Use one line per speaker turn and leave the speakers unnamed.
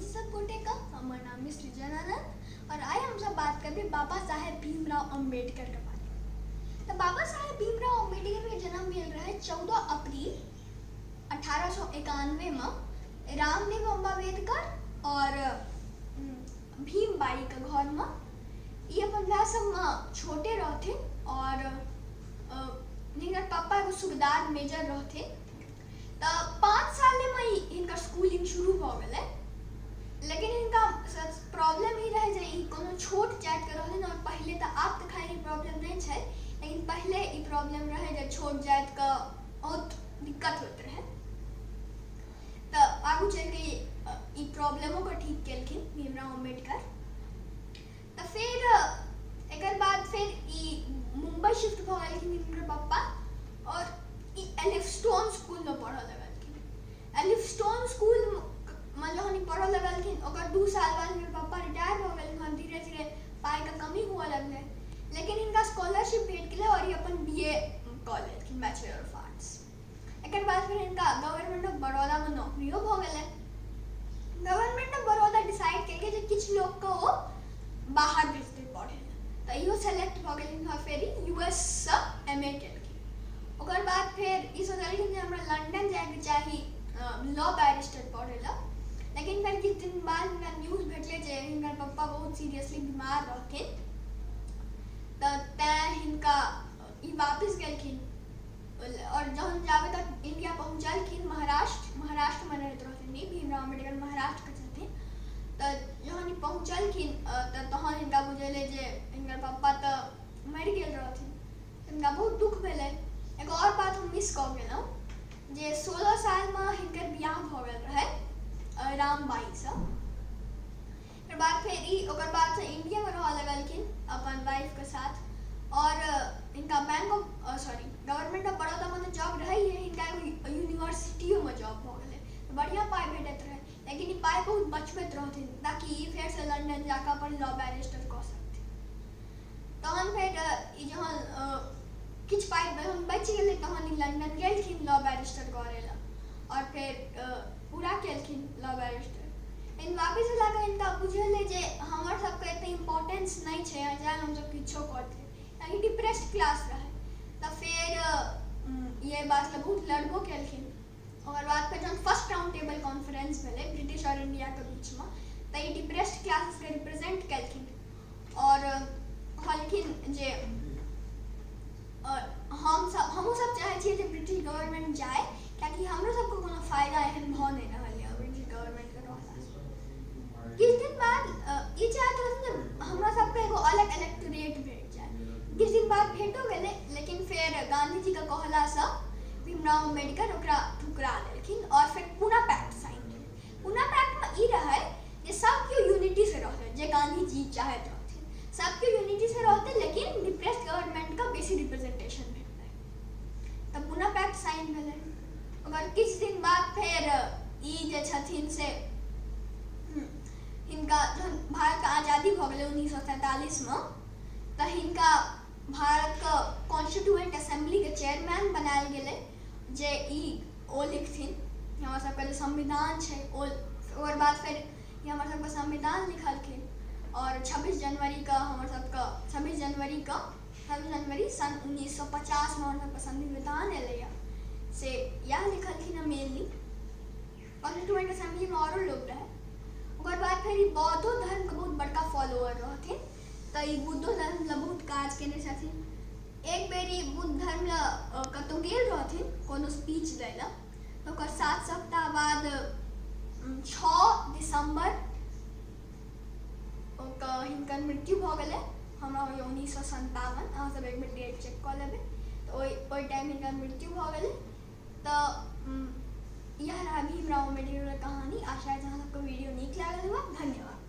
स्वागत छै सब गोटे का। हमर नाम है सृजन आनंद और आइ हम सब बात करबै बाबा साहेब भीमराव अम्बेडकर के बारे में। तो बाबा साहेब भीमराव अम्बेडकर के जन्म भेल रहे 14 अप्रैल 1891 में रामदेव अम्बेडकर और भीमबाई के घर में। ई अपन भाई सब में छोटे रहथिन और हिनकर पापा एगो सूबेदार मेजर रहथिन। तऽ 5 सालेमे ही हिनकर स्कूलिंग शुरू भऽ गेलै, लेकिन हिनका प्रॉब्लम ई रहै जे ई कोनो छोट जातिके रहथिन आओर पहिले तऽ आब तऽ खैर ई प्रॉब्लम नहि छै, लेकिन पहिले ई प्रॉब्लम रहै जे छोट जातिके बहुत दिक्कत होइत रहै। तऽ आगू चलि कऽ ई प्रॉब्लमोके ठीक केलखिन भीमराव अम्बेडकर। तऽ फेर एकर बाद फेर ई मुम्बई शिफ्ट भऽ गेलखिन हिनकर पप्पा और ई एलिफस्टोन स्कूलमे पढ़ऽ लगलखिन। एलिफस्टोन स्कूलमे जहन ई पढ़ऽ लगलखिन ओकर 2 साल बाद हिनकर पप्पा रिटायर भऽ गेलखिन। धीरे धीरे पाइके कमी हुअ लगलै, लेकिन हिनका स्कॉलरशिप भेट गेलै और ई अपन बी ए कऽ लेलखिन, बैचलर ऑफ आर्ट्स। एकर बाद फेर हिनका गवर्नमेंट ऑफ बड़ौदामे नौकरियो भऽ गेलै। गवर्नमेंट ऑफ बड़ौदा डिसाइड केलकै जे किछु लोकके ओ बाहर भेजतै पढ़ै लए, तऽ इहो सेलेक्ट भऽ गेलखिन और फेर ई यू एस सँ एम ए केलखिन। ओकर बाद फेर ई सोचलखिन जे हमरा लंडन जायके चाही लॉ बैरिस्टर पढ़ै लए, लेकिन फेर किछु दिन बाद हिनका न्यूज भेटलै जे हिनकर पप्पा बहुत सीरियसली बीमार रहथिन, तऽ तैँ हिनका ई वापिस गेलखिन। और जहन जाबे तक इंडिया पहुँचलखिन महाराष्ट्रमे रहैत रहथिन ई, भीमराव अम्बेडकर महाराष्ट्रके छथिन। तऽ जहन ई पहुँचलखिन तऽ तहन हिनका बुझेलै जे हिनकर पप्पा तऽ मरि गेल रहथिन। हिनका बहुत दुख भेलै। एगो आओर बात हम मिस कऽ गेलहुँ जे 16 सालमे हिनकर बियाह भऽ गेल रहै रामबाईसँ। ओकर बाद फेर ई ओकर बादसँ इंडियामे रहऽ लगलखिन अपन वाइफके साथ और हिनका bank of sorry government of बड़ौदामे तऽ जॉब रहैए, हिनका एगो यूनिवर्सिटियोमे जॉब भऽ गेलै तऽ बढ़िआँ पाइ भेटैत रहै, लेकिन ई पाइ बहुत बचबैत रहथिन ताकि ई फेरसँ लंडन जाकऽ अपन लॉ बैरिस्टर कऽ सकथिन। तहन फेर ई जहन किछु पाइ जहन बचि गेलै तहन ई लंडन गेलखिन लॉ बैरिस्टर करै लए और फेर पूरा केलखिन लॉ बैरिस्टर। लेकिन वापिस एलाके हिनका बुझेलै जे हमर सबके एते इम्पोर्टेंस नहि छै चाहे हमसब किछो करतै, कियाकि डिप्रेस्ड क्लास रहै। तऽ फेर ये बात लए बहुत लड़बो केलखिन। ओकर बाद फेर जहन फर्स्ट राउंड टेबल कॉन्फ्रेंस भेलै ब्रिटिश आओर इंडियाके बीचमे तऽ ई डिप्रेस्ड क्लासेसके रिप्रेजेंट केलखिन और कहलखिन जे हमसब हमहूँ सब चाहै छियै जे ब्रिटिश गवर्नमेंट जाय, कियाकि हमरो सबके कोनो फायदा एहन भऽ नहि रहल यऽ ब्रिटिश गवर्नमेंटके रहलासँ। किछु दिन बाद ई चाहैत रहथिन जे हमरा सबके एगो अलग इलेक्टोरेट भेट जाय। किछु दिन बाद भेटो गेलै, लेकिन फेर गाँधीजीके कहलासँ भीमराव अम्बेडकर ओकरा ठुकरा देलखिन और फेर पूना पैक्ट साइन भेलै। पूना पैक्टमे ई रहै जे सब केओ यूनिटीसँ रहतै, जे गाँधीजी चाहैत रहथिन, सब केओ यूनिटीसँ रहतै, लेकिन डिप्रेस्ड गवर्नमेंटके बेसी रिप्रेजेंटेशन भेटतै। तऽ पूना पैक्ट साइन भेलै। ओकर किछु दिन बाद फेर ई जे छथिन से हिनका जहन भारतके आजादी भऽ गेलै 1947मे तऽ हिनका भारतके कॉन्स्टिट्यूएंट असेंबलीके चेयरमैन बनायल गेलै जे ई ओ लिखथिन हमर सबके जे संविधान छै ओ। ओकर बाद फेर ई हमर सबके संविधान लिखलखिन और 26 जनवरीके हमर सबके 26 जनवरीके 26 जनवरी सन 1950मे हमर सबके संविधान एलैए से इएह लिखलखिन हँ। मेनली कॉन्स्टिट्यूएंट असेंबलीमे औरो लोक रहै। ओकर बाद फेर ई बौद्धो धर्मके बहुत बड़का फॉलोअर रहथिन, तऽ ई बुद्धो धर्म लए बहुत काज केने छथिन। एक बेर ई बुद्ध धर्म लए कतहु गेल रहथिन कोनो स्पीच दै लए, तऽ ओकर 7 सप्ताह बाद 6 दिसम्बर हिनकर मृत्यु भऽ गेलै। हमरा होइए 1957, अहाँसभ एक बेर डेट चेक कऽ लेबै। तऽ ओहि ओहि टाइम हिनकर मृत्यु भऽ गेलै। तऽ इएह रहै भीमराव अम्बेडकरके कहानी। आशा अछि अहाँ सबके वीडियो नीक लागल हुए। धन्यवाद।